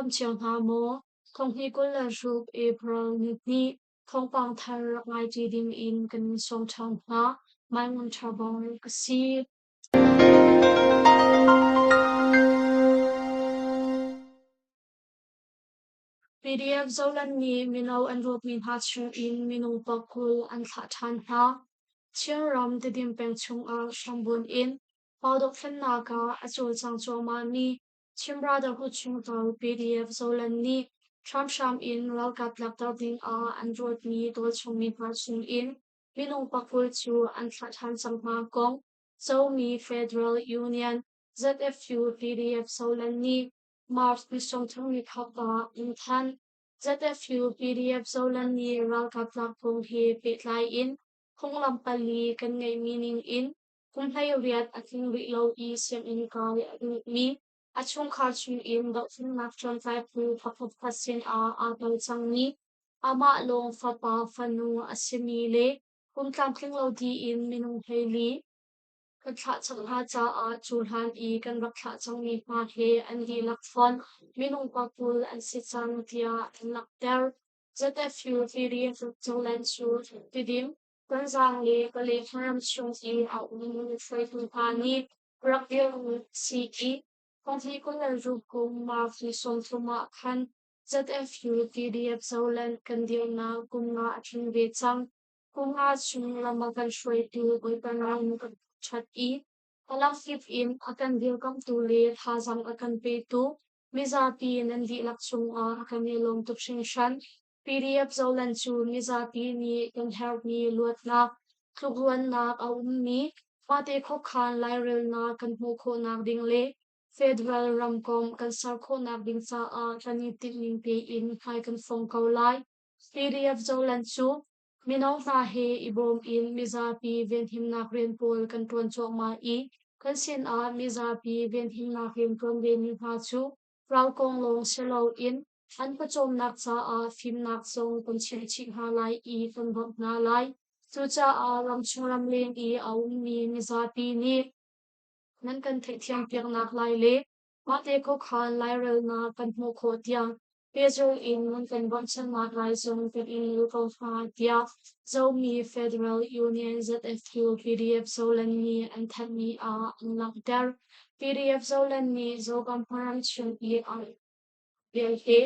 dam cio hna maw? Thonghnih 26 April nihnih thawngpang thar rak ngaiṭi ding in kan in sawm ṭhan hna. Mai Ngun Ṭha Bawng ka si. PDF Zoland nih mino an rawpmi hna chungin minung pakul an thlah ṭhan hna. Chinram Tedim peng chungah hrambunh in Pau dohthlennak ah a cawlcang cuahmahmi Chin Brotherhood chungtel PDF Zoland nih hramhram in ralkap tlakter dingah an ruatmi tualchungmi hna chungin minung pakul cu an thlah ṭhan cang hna kong Zomi Federal Union ZFU PDF Zoland nih March ni sawmthum ni thawk ah an thanh. ZFU PDF Zoland nih ralkap tlak kong he pehtlai in phunglam pali kan ngeihmi ning in kum 18 a tling rih lo i sianginn kai a duhmi a chungkhar chungin dohthlennak ṭuantlai phu pakhatkhat sinah aa tel cangmi amah lawng fapa fanu a simi le kum tlamtling lo tiin minung 14 kan thlah cang hna caah cu hlan i kan rak thlah cangmi hna he an dihlak fonh minung 20 an si cang tiah an langhter. ZFU PDF Cunglen cu Tidim, Tonzang le Kale ram chung i a ummi hruaitu hna nih rak dirhmi a si i thonghnih 26 kum March ni 30 ah khan ZFU PDF Zoland kan dirnak kum nga a tling ve cang. Kum nga chung lam a kan hruaitu Bawipa ram kan ṭhat i a lamkip in a kan dirkamhtu le thazaang a kan petu mizapi nan dihlak cungah kan i lawm tuk hringhran. PDF Zoland cu mizapi nih kan herhmi luatnak, tlukruannak a ummi fate khuakhan lairelnak kan hmuh khawhnak ding le federal ramkomh kan ser khawhnak ding caah kan i tinhning tein hmai kan fong ko lai. PDF Zoland cu mino hna he i bawm in mizapi venhimnak rian pawl kan ṭuan cuahmah i kan sinah mizapi venhimnak rian ṭuan vemi hna cu ralkong lawng si loin an pawcawmnak caah fimnak zong kan chimh chih hna lai i kan bawmh hna lai. Cucaah ramchung ramleng i a ummi mizapi nih nan kan theihthiam piaknak lai le mahte khuakhan lairelnak kan hmuh khawh tiang pehzulh in nan kan bawmhchanhnak lai zong kan in nawl ko hna tiah Zomi Federal Union ZFU PDF Zoland nih an thanhmi ah an langhter. PDF Zoland nih Zoram hmaram chung i a vialte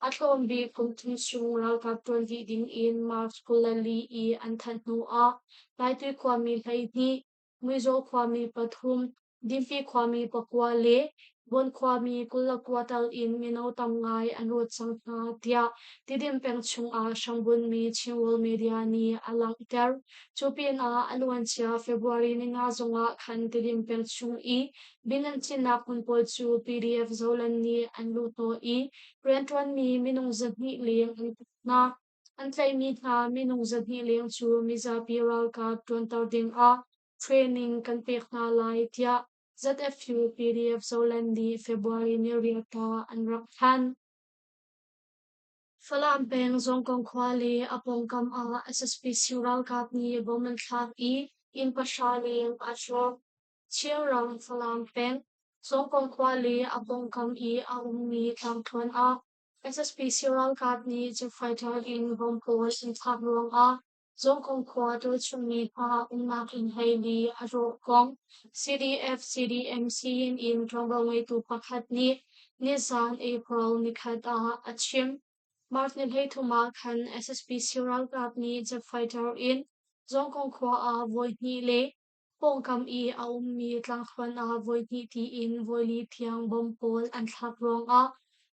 a tlawm bik kum thum chung ralkap ṭuan dih ding in March 24 i an thanh hnu ah Laitui khuami 12 Muizaw khuami pathum, Dimpi khuami pakua le Buan khuami 29 tal in mino tam ngai an rawt cang hna tiah Tidim peng chungah hrambunmi Chinworld Media nih a langhter. Cu pinah a luancia February ninga zongah khan Tidim peng chung i bing an cinnak hmun pawl cu PDF Zoland nih an luhhnawh i rianṭuanmi minung 200 leng an tuk hna. An tlaihmi hna minung 200 leng cu mizapi ralkap ṭuanter dingah training kan pek hna lai tiah ZFU PDF Zoland nih February niriat ah an rak thanh. Falam peng Zawngkong khua le a pawngkam ah SSPC ralkap nih bom an thlak i inn pahra leng aa hrawk. Chinram Falam peng Zawngkong khua le a pawngkam i a ummi tlangthluan ah SSPC ralkap nih jet fighter in bom pawl an thlak ruangah Zawngkong khua tualchungmi hna umnak inn 14 a rawh kong CDF-CDM siinn in ṭuanvo ngeitu pakhat nih nizan April nikhat ah a chim. March ni 33 ah khan SSPC ralkap nih jet fighter in Zawngkong khua ah voihnih le Pawngkam i a ummi tlangthluan ah voihnih tiin voili tiang bom pawl an thlak ruangah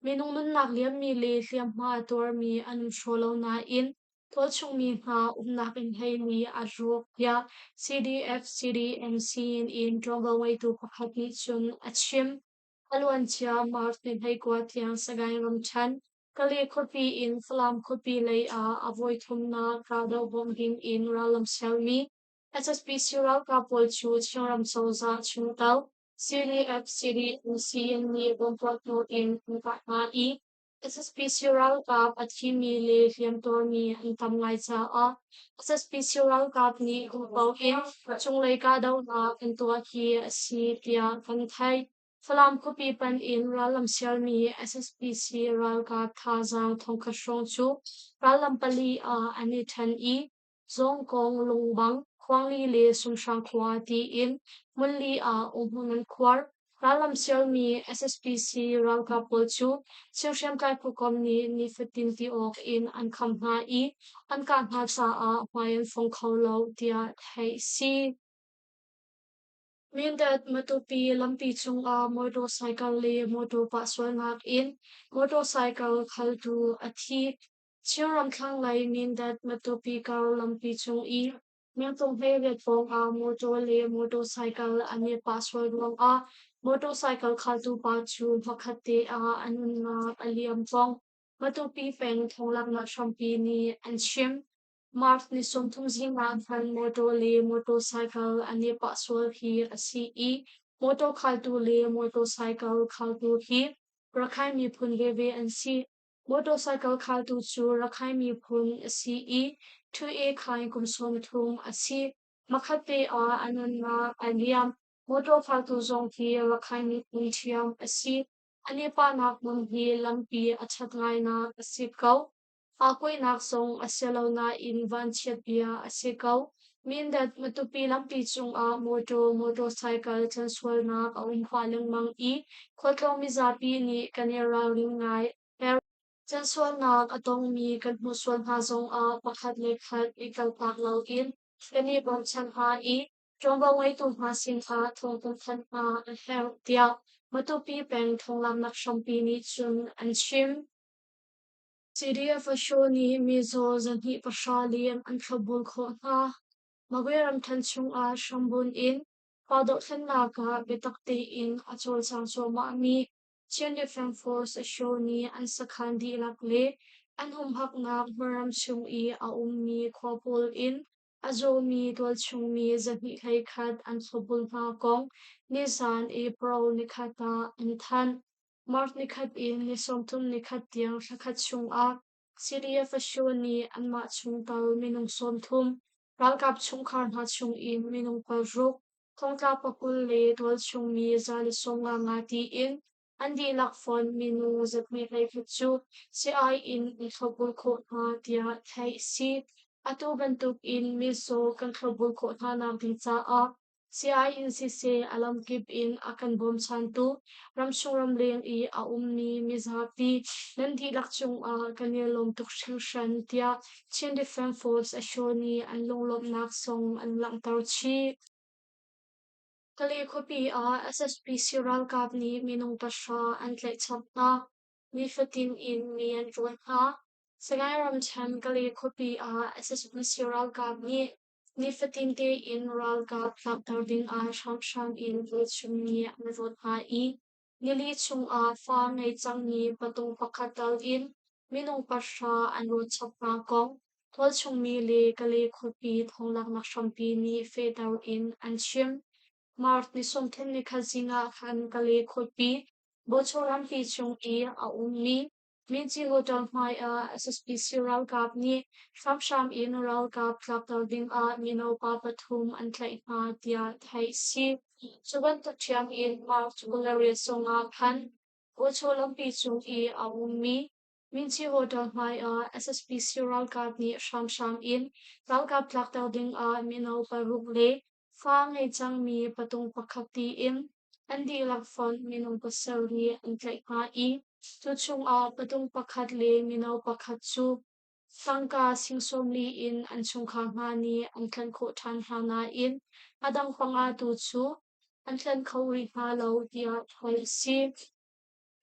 minung nunnak liammi le hliamhma a tuarmi an um hraw lo nain tualchungmi hna umnak inn hleimi a rawk tiah CDF-CDMC in ṭuanvo ngeitu pakhat nih cun a chim. A luancia March ni 29 tiang Sagaing ramṭhen, Kale khuapi in Falam khuapi lei ah a voithumnak kahdoh bawmh ding in rallam sermi SSPC ralkap pawl cu Chinram cozah chungtel CDF-CDMC nih bomb-puah hnu in an kah hna i SSPC ralkap a thimi le hliamtuarmi an tam ngai caah SSPC ralkap nih duhpaoh in cunglei kahdohnak an tuah hi a si tiah kan theih. Falam khuapi panh in rallam sialmi SSPC ralkap thazaang thongkhat hrawng cu rallam pali ah an i ṭhen i Zawngkong, Lungbang, Khuangli le Sumhrang khua tiin hmunli ah umhmun an khuar. Rallam sialmi SSPC ralkap pawl cu Chin hriamtlai phukomh nih nifatin ti awk in an kham hna i an kah hna caah hmai an fong kho lo tiah theih a si. Mindat Matupi lampi cungah motorcycle le motor pah sualnak in motorcycle khaltu a thi. Chinram thlanglei Mindat Matupi kar lampi cung i mengtung hleiriat pawngah motor le motorcycle an i pah sual ruangah motorcycle khaltu pa cu hmakhat te ah a nunnak a liam kong Matupi peng thonglaknak hrampi nih an chim. March ni 30 zing ah khan motor le motorcycle an i pah sual hi a si i motor khaltu le motorcycle khaltu hi Rakhine miphun veve an si. Motorcycle khaltu cu Rakhine miphun a si i Htwe Khaing kum 30 a si. Hmakhatte ah a nunnak a liam. Motor khaltu zong hi Rakhine miphun ṭhiam a si. An i pahnak hmun hi lampi a ṭhat ngainak a si ko. Aa kuainak zong a si lo nain vanchiat bia a si ko. Mindat Matupi lampi cungah mawṭaw motorcycle cansualnak a um pah lengmang i khualtlawng mizapi nih kan i ralring ngai. Cansualnak a tongmi kan hmuh sual hna zongah pakhat le khat i kaltak loin kan i bawmchan hna i ṭuanvo ngeitu hna sin ah thawng kan thanh hna a herh tiah Matupi peng thawnglamnak hrampi nih cun an chim. CDF Asho nih mizaw 210 leng an thlopbul khawh hna. Magwe ramṭhen chungah hrambunh in pa dohthlennak ah biatak tein a cawlcang cuahmahmi Chin Defense Force Asho nih an sakhan dihlak le an humhaknak hmunram chung i a ummi khua pawl in a zawmi tualchung mi 221 an thlopbul hna kong nizan April nikhat ah an thanh. March nikhat in ni 31 tiang thlakhat chungah CDF Asho nih anmah chungtel minung 30, ralkap chungkhar hna chungin minung 6, thongtla 20 le tualchung mi 155 tiin an dihlak fonh minung 221 cu sii-ai in an thlopbul khawh hna tiah theih a si. Atu bantuk in mizaw kan thlopbul khawh hna nak ding caah Sii in siseh a lamkip in a kan bawmchantu ramchung ramleng i a ummi mizapi nan dihlak cungah kan i lawm tuk hringhran tiah Chin Defense Force Asho nih an lunglawmhnak zong an langhter chih. Kale khuapi ah SSPC ralkap nih minung 9 an tlaih chap hna. Nifatin in mi an ṭawl hna. Sagaing ramṭhen Kale khuapi ah SSPC ralkap nih Nifatin tein ralkap tlakter dingah hramhram in tualchung mi an rawt hna i nili chungah fa ngei cangmi patung pakhat tal in minung 9 an rawt chap hna kong tualchung mi le Kale khuapi thonglaknak hrampi nih fehter in an chim. March ni 31 zing ah khan Kale khuapi Bocho rampi chung i a ummi Minci Hotel hmai ah SSPC ralkap nih hramhram in ralkap tlakter dingah mino pa pathum an tlaih hna tiah theih a si. Cu bantuk ṭhiam in March 28 zongah khan Uachaw lampi cung i a ummi Minci Hotel hmai ah SSPC ralkap nih hramhram in ralkap tlakter dingah mino paruk le fa ngei cangmi patung pakhat tiin an dihlak fonh minung 7 an tlaih hna i cu chungah patung pakhat le mino pakhat cu tangka sing 40 in an chungkhar hna nih an tlanh khawh ṭhan hna nain a dang panga tu cu an tlanh kho rih hna lo tiah theih a si.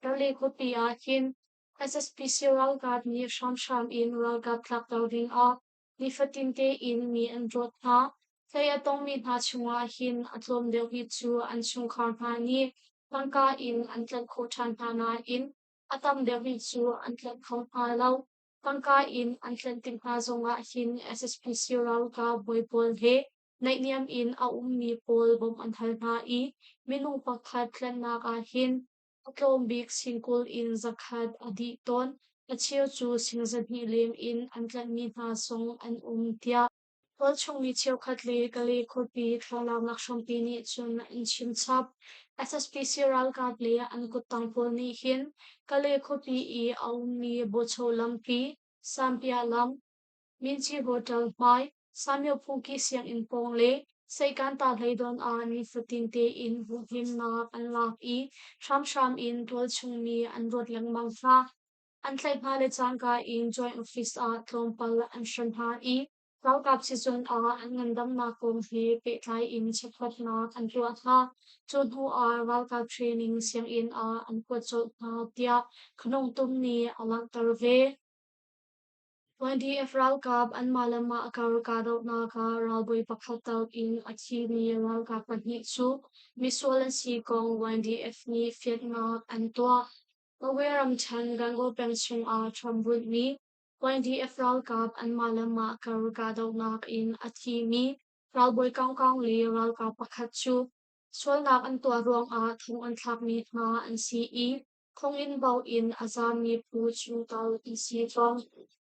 Rale khuapi ah hin SSPC ralkap nih hramhram in ralkap tlakter dingah Nifatin tein mi an rawt hna. Hlei a tongmi hna chungah hin a tlawm deuh hi cu an chungkhar hna nih tangka in an tlanh khawh ṭhan hna nain a tam deuh hi cu an tlanh kho hna lo. Tangka in an tlanh tik hna zongah hin SSPC ralkap bawi pawl he naihniam in a ummi pawl bawmh an hal hna i minung pakhat tlanhnak ah hin A tlawm bik sing 20 in 100 a dih tawn. A cheu cu sing 200 leng in an tlaihmi hna zong an um tiah. Tualchung mi cheukhat le Kale khuapi thlalaknak hrampi nih cun an chim chap. SSPC ralkap le an kuttang pawl nih hin Kale khuapi i a ummi Bocho lampi, Sampia lam, Minci Hotel hmai, Samyo Phungki sianginn pawng le Seikanta hleidon ah nifatin tein humhimnak an lak i hramhram in tualchung mi an rawt lengmang hna. An tlaih hna le cangka in Joint Office ah tlawmpal an hrem hna i ralkap sizung ah an ngandamnak kong he pehtlai in chekhlatnak an tuah hna. Cu hnu ah ralkap training sianginn ah an kuat colh hna tiah Khanungtum nih a langhter ve. YDF ralkap anmah le mah kar kahdohnak ah ralbawi pakhat tal in a thimi ralkap pahnih cu misual an si kong YDF nih fianhnak an tuah. Norway ramṭhen Gangaw peng chungah ṭhambunhmi YDF ralkap anmah le mah kar kahdohnak in a thimi ralbawi Kaung le ralkap pakhat cu sualnak an tuah ruangah thong an thlakmi hna an si i thonginn bo in a zaami phu chungtel an si kong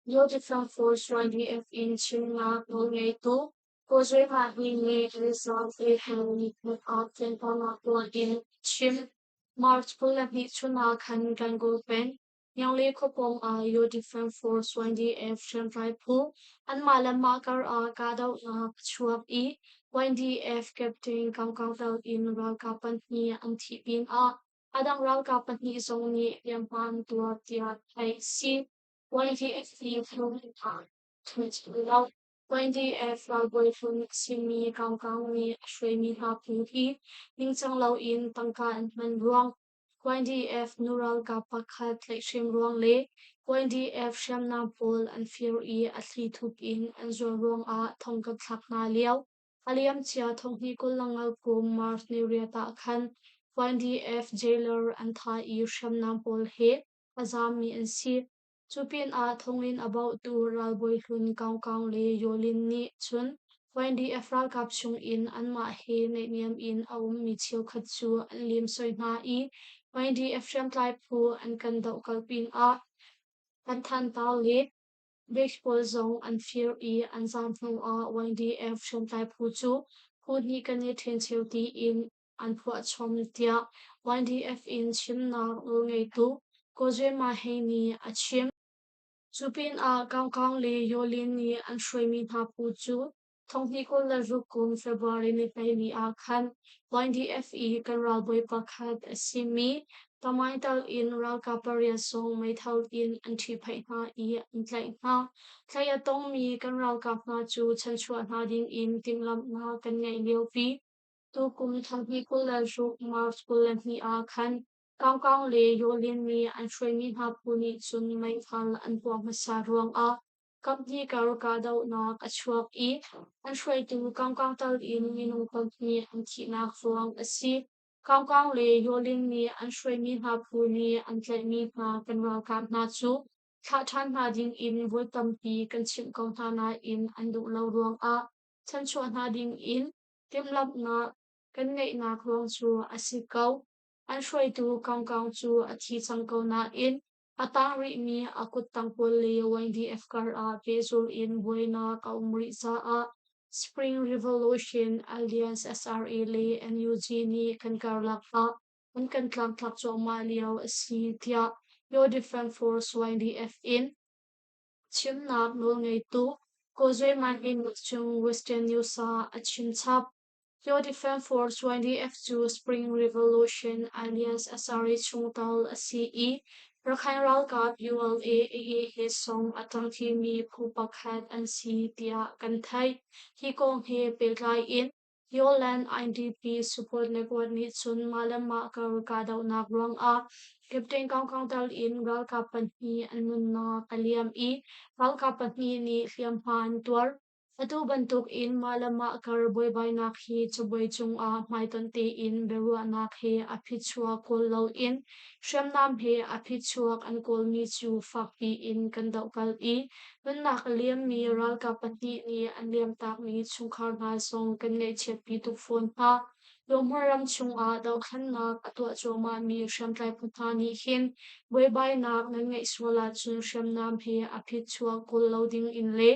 New Defense Force YDF in chimnak nawlngeitu Kawzwe Hni nih Rizal Tehran nih ah fianternak tuah in a chim. March 22 chun ah khan Gangaw peng, Yangle khuapawng ah Yaw Defense Force YDF hriamtlai phu anmah le mah kar ah kahdohnak a chuak i YDF Captain Kaung Kaung tel in ralkap pahnih an thih pinah a dang ralkap pahnih zong nih hliamhma an tuar tiah theih a si. YDF hi hlum ah thun lo. YDF ralbawi hlun a simi Kaung Kaung nih a hruaimi hna phu hi ningcang loin tangka an hman ruang, YDF nu ralkap pakhat tlaihhrem ruang le YDF hriamnam pawl an fir i a thlithup in an zuar ruangah thong kan thlak hna lio. A liamcia thonghnih 29 kum March ni riat ah khan YDF jailer an thah i hriamnam pawl he a zaammi an si. Cu pinah thonginn a bauhtu ralbawi hlun Kaung Kaung le Yaw Lin nih cun YDF ralkap chungin anmah he naihniam in a ummi cheukhat cu an lemsoi hna i YDF hriamtlai phu an kan dohkalh pinah an thantar le base pawl zong an fir i an zaam hnuah YDF hriamtlai phu cu phu hnih kan i ṭhencheu tiin an phuahchom tiah YDF in chimnak nawlngeitu Kawzwe Mahei nih a chim. Cu pinah Kaung Kaung le Yaw Lin nih an hruaimi hna phu cu thonghnih 26 kum February ni 12 ah khan YDF i kan ralbawi pakhat a simi Tamaintal in ralkap pariat zong meithal in an ṭhihphaih hna i an tlaih hna. Tlaih a tongmi kan ralkap hna cu chanchuah hna dingin timhlamhnak kan ngeih liopi. Tukum thonghnih 26 March 22 ah khan Kaung Kaung le Yaw Lin nih an hruaimi hna phu nih cun meithal an puah hmasa ruangah kaphnih kar kahdohnak a chuak i an hruaitu Kaung Kaung tal in minung pahnih an thihnak ruang a si. Kaung Kaung le Yaw Lin nih an hruaimi hna phu nih an tlaihmi hna kan ralkap hna cu thlah ṭhan hna dingin voi tampi kan chimh ko hna nain an duh lo ruangah chanchuah hna dingin timhlamhnak kan ngeihnak ruang cu a si ko. An hruaitu Kaung Kaung cu a thi cang ko nain a tang rihmi a kuttang pawl le YDF karah pehzulh in buainak a um rih caah Spring Revolution Alliance SRA le NUG nih kan karlak ah an kan tlangtlak cuahmah lio a si tiah Yaw Defense Force YDF in chimnak nawlngeitu Kawzwe Mahni nih cun Western News ah a chim chap. Yaw Defense Force YDF cu Spring Revolution Alliance SRA chungtel a si i Rakhine ralkap ULA AA he song a ṭangṭimi phu pakhat an si tiah kan theih. Hi kong he pehtlai in Yoland IDP Support Network nih cun mah le mah kar kahdohnak ruangah Captain Kaung Kaung tal in ralkap pahnih an nunnak a liam i ralkap pahnih nih hliamhma an tuar. Atu bantuk in mah le mah kar buaibainak hi cabuai cungah hmaitonh tein biaruahnak he a phichuak kawl loin hriamnam he a phichuak an kawlmi cu fakpi in kan dohkalh i nunnak a liammi ralkap pahnih nih an liamtakmi chungkhar hna zong kan ngaihchiatpi tuk fawn hna. Lohmar ram chungah dohthlennak a tuah cuahmahmi hriamtlai phu hna nih hin buaibainak nan ngeih sual ahcun hriamnam he a phichuak kawl lo ding in le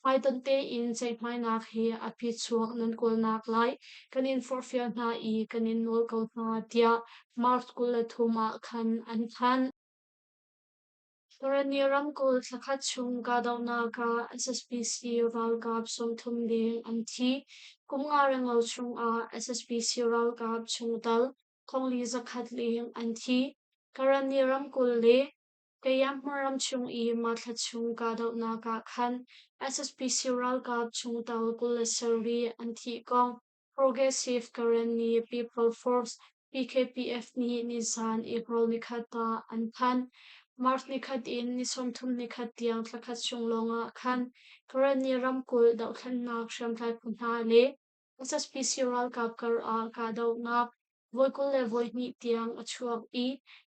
Hmaitonh tein ceihmainak hi a phichuak nan kawlnak lai kan in forhfial hna i kan in nawl ko hna, tiah March 23 ah khan an thanh. Karenni ramkulh thlakhat chung kahdohnak ah SSPC ralkap 30 leng an thi. Kum nga renglo chungah SSPC ralkap chungtel thongli zakhat leng an thi. Karenni ramkulh le Kayamhma ram chung i mah thla chung kahdohnak ah khan SSPC ralkap chungtel 27 an thih kong Progressive Karenni People Force PKPF nih nizan April nikhat ah an thanh. March nikhat in ni 30 nikhat tiang thlakhat chung lawngah khan Karenni ramkulh dohthlennak hriamtlai phu hna le SSPC ralkap kar ah kahdohnak voi 22 tiang a chuak i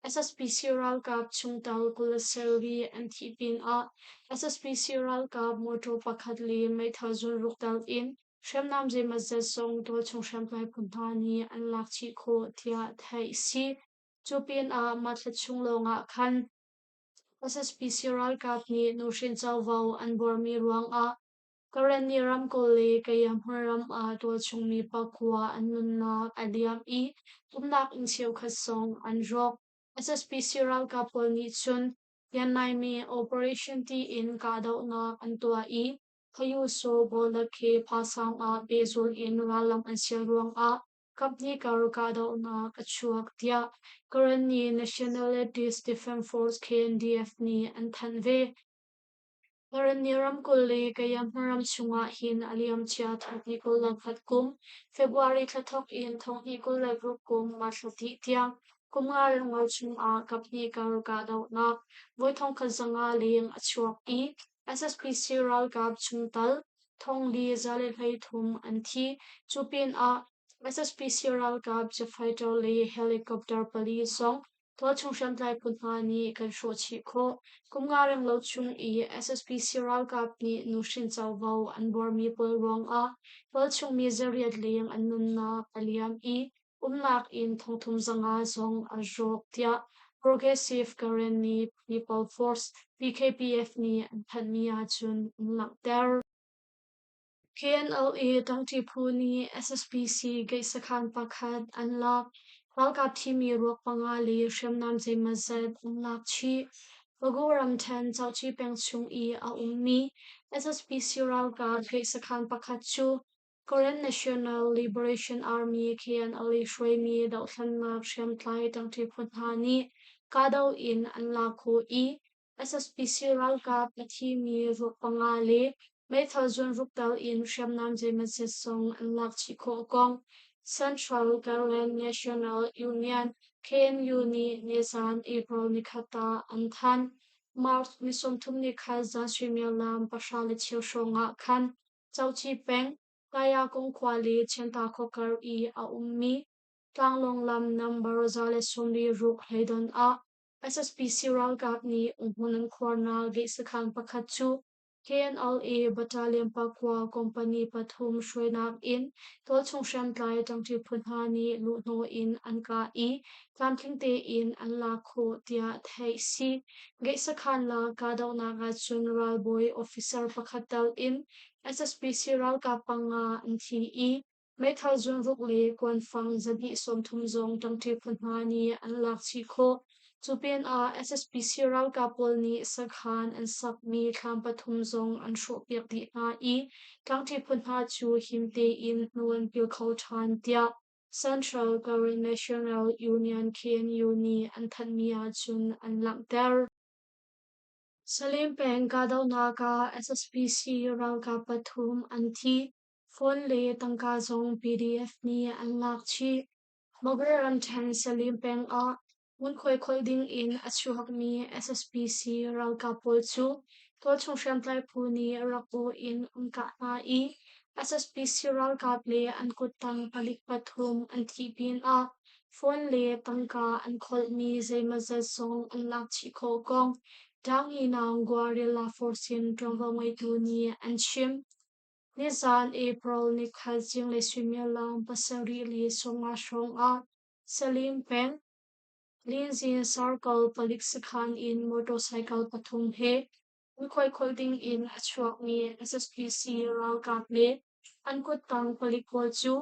SSPC ralkap chungtel 27 an thih pinah SSPC ralkap mawṭaw pakhat le meithal zunruk tel in hriamnam zeimawzat zong tualchung hriamtlai phu hna nih an lak chih khawh tiah theih a si. Cu pinah mah thla chung lawngah khan SSPC ralkap nih nuhrin covo an buarmi ruangah Karenni ramkulh le Kayahmar ram ah tualchungmi pakua an nunnak a liam i umnak inn cheukhat zong an rawk. SSPC ralkap pawl nih cun Yannaimi Operation tiin kahdohnak an tuah i Khayuso Bawlakhe Phasang ah pehzulh in rallam an sial ruangah kaphnih kar kahdohnak a chuak tiah Karenni Nationalities Defense Force KNDF nih an thanh ve. Karenni ramkulh le Kayahma ram chungah hin a liamcia 2021 kum February thla thawk in 2026 kum March thla dih tiang kum nga lengmang chungah kaphnih kar kahdohnak voi 1500 leng a chuak i SSPC ralkap chungtel 433 an thi. Cu pinah SSPC ralkap jet fighter le helicopter pali zong Tualchung hriamtlai phu hna nih kan hrawh chih khawh. Kum nga renglo chung i SSPC ralkap nih nuhrin covo an buarmi pawl ruangah tualchung mi zariat leng an nunnak a liam i umnak inn 3500 zong an rawk tiah Progressive Karenni People Force PKPF nih an thanhmi ahcun an langhter. KNLA ṭangṭi phu nih SSPC gate sakhan pakhat an lak. Ralkap thimi ruak panga le hriamnam zeimawzat an lak chih. Bago ramṭhen Cauci peng chung i a ummi SSPC ralkap gate sakhan pakhat cu Karen National Liberation Army KNLA hruaimi dohthlennak hriamtlai ṭangṭi phu hna nih kahdoh in an lak khawh i SSPC ralkap a thimi ruak panga le meithal zuanruk tal in hriamnam zeimawzat zong an lak chih khawh kong Central Karen National Union KNU nih nizan April nikhat ah an thanh. March ni 30 nikhat zan suimilam 10:15 hrawng ah khan Cauci peng Kayakung khua le Chianta khua kar i a ummi tlanglawng lam number 146 hleidon ah SSPC ralkap nih umhmun an khuarnak gate sakhan pakhat cu KNLA Battalion pakua company pathum hruainak in tualchung hriamtlai ṭangṭi phu hna nih luhhnawh in an kah i tlamtling tein an lak khawh tiah theih a si. Gate sakhan lak kahdohnak ahcun ralbawi officer pakhat tal in SSPC ralkap panga an thi i Meithal zunruk le kuanfang 230 zong ṭangṭi phu hna nih an lak chih khawh. Cu pinah SSPC ralkap pawl nih sakhan an sakmi thlam pathum zong an hrawhpiak dih hna i tlangṭi phu hna cu him tein hnu an pil kho ṭhan tiah Central Karen National Union KNU nih an thanhmi ahcun an langhter. Salim peng kahdohnak ah SSPC ralkap pathum an thi. Phone le tangka zong PDF nih an lak chih. Magwe ramṭhen Salim peng ah ngunkhuai kholh ding in a chuakmi SSPC ralkap pawl cu tualchung hriamtlai phu nih rak aw in an kah hna i SSPC ralkap le an kuttang palik pathum an thih pinah phone le tangka an kholhmi zeimawzat zong an lak chih khawh kong Danginang Guerrilla Force in ṭuanvo ngeitu nih an chim. Nizaan April nikhat zinglei suimilam 7:50 hrawngah Salim peng, Linzin Circle palik sakhan in motorcycle pathum he Mikhuai kholh ding in a chuakmi SSPC ralkap le an kuttang palik pawl cu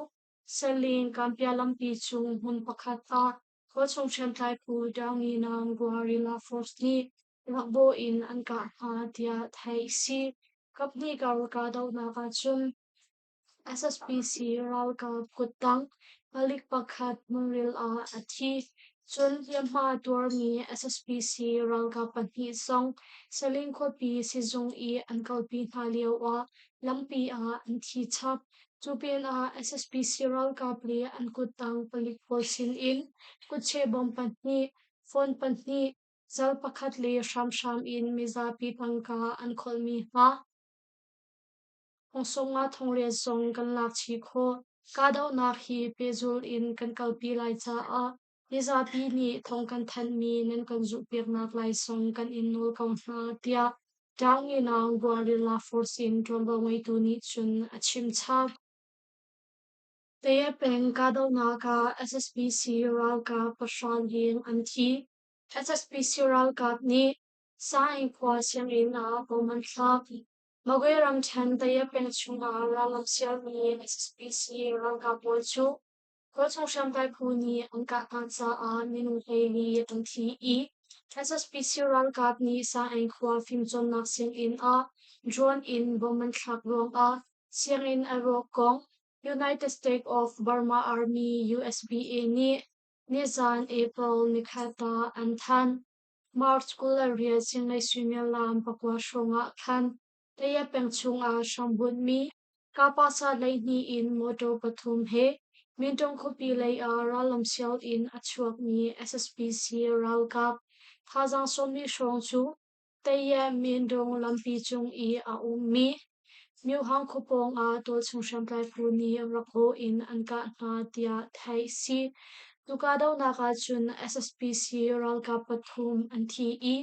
Saling Kampia lampi cung hmun pakhat ah khuachung hriamtlai phu Daunginang Guerrilla Force nih rakbawh in an kah hna tiah theih a si. Kaphnih kar kahdohnak ahcun SSPC ralkap kuttang palik pakhat hmunril ah a thi. Cun hliamhma a tuarmi SSPC ralkap pahnih zong Saling khuapi sizung i an kalpi hna lioah lampi ah an thi chap. Cu pinah SSPC ralkap le an kuttang palik pawl sinin kutcheh bom pahnih, phone pahnih, zal pakhat le hramhram in mizapi tangka an kholhmi hna. Thong thongriat zong kan lak chih khawh. Kahdohnak hi pehzulh in kan kalpi lai caah mizapi nih thawng kan thanhmi nan kan zulhpiaknak lai zong kan in nawl ko hna, tiah Ṭaunginaung Guerrilla Force in ṭuanvo ngeitu nih cun a chim chap. Taya peng kahdohnak ah SSPC ralkap pahra leng an thi. SSPC ralkap nih Saing khua sianginn ah bom an thlak. Magwe ramṭhen Taya peng chungah rallam sialmi SSPC ralkap pawl cu khuachung hriamtlai phu nih an kah hna caah minung 14 an thi i SSPC ralkap nih Saing khua fimcawnnak sianginn ah drone in bomb an thlak ruangah sianginn a rawk kong United States of Burma Army USBA nih nizan April nikhat ah an thanh. March 28 zinglei suimilam pakua hrawngah khan Taya peng chungah hrambunhmi Kapasa 12 in motor pathum he Mintung khuapi lei ah rallam sial in a chuakmi SSPC ralkap thazaang sawmli hrawng cu Taya Mindung lampi cung i a ummi Myohang khua pawngah tualchung hriamtlai phu nih rak-aw in an kah hna tiah theih a si. Cu kahdohnak ahcun SSPC ralkap pathum an thi i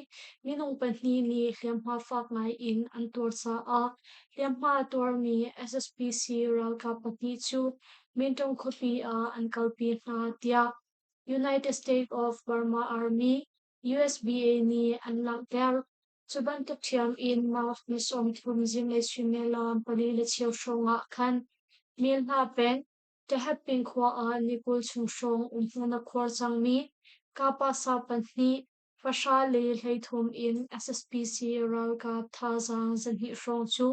minung pahnih nih hliamhma fak ngai in an tuar caah hliamhma a tuarmi SSPC ralkap pahnih cu Mintung khuapi ah an kalpi hna tiah United States of Burma Army USBA nih an langhter. Cu bantuk ṭhiam in March ni 30 zinglei suimilam pali le cheu hrawng ah khan Myanmar peng Tahatping khua ah ni 20 chung hrawng umhmun a khuar cangmi Kapasa pahnih, pahra le 13 in SSPC ralkap thazaang 200 hrawng cu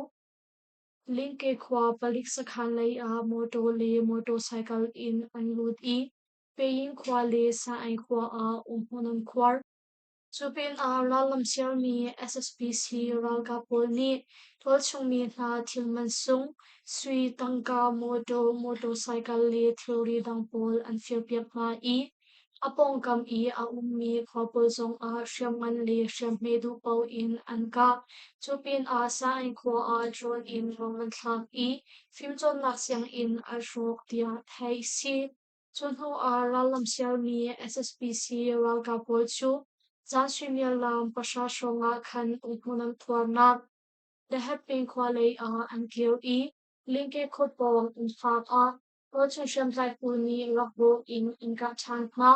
Lingke khua palik sakhan lei ah mawṭaw le motorcycle in an lut i Peyin khua le Saing khua ah umhmun an khuar. Cu pinah rallam siarmi SSPC ralkap pawl nih tualchung mi hna thil mansung, sui, tangka, mawṭaw, motorcycle le thilri dang pawl an firpiak hna i a pawngkam i a ummi khua pawl zongah hriamngan le hriamhme duh paoh in an kah. Cu pinah Saing khua ah drone in ram an thlak i fimcawnnak sianginn a hrawk tiah theih a si. Cu hnu ah rallam sialmi SSPC ralkap pawl cu zan suimilam pahra hrawng ah khan umhmun an phuarnak Daheping khua lei ah an kir i Lingke khua pawng innfak ah tualchung hriamtlai phu nih rakbawh in an kah ṭhan hna.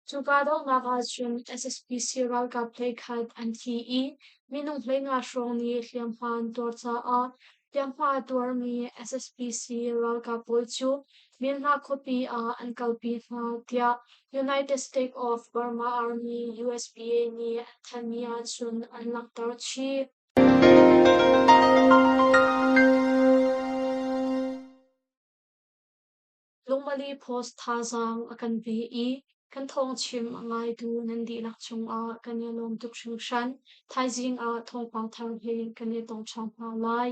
Cu kahdohnak ahcun SSPC ralkap hleikhat an thi i minung 15 hrawng nih hliamhma an tuar caah hliamhma a tuarmi SSPC ralkap pawl cu Myanmar khuapi ah an kalpi hna tiah United States of Burma Army USBA nih an thanhmi ahcun an langhter chih. Lungmali Post thazaang a kan pe i kan thawngchim a ngaitu nan dihlak cungah kan i lawm tuk hringhran. Thaizing ah thawngpang thar he kan i tong ṭhan hna lai.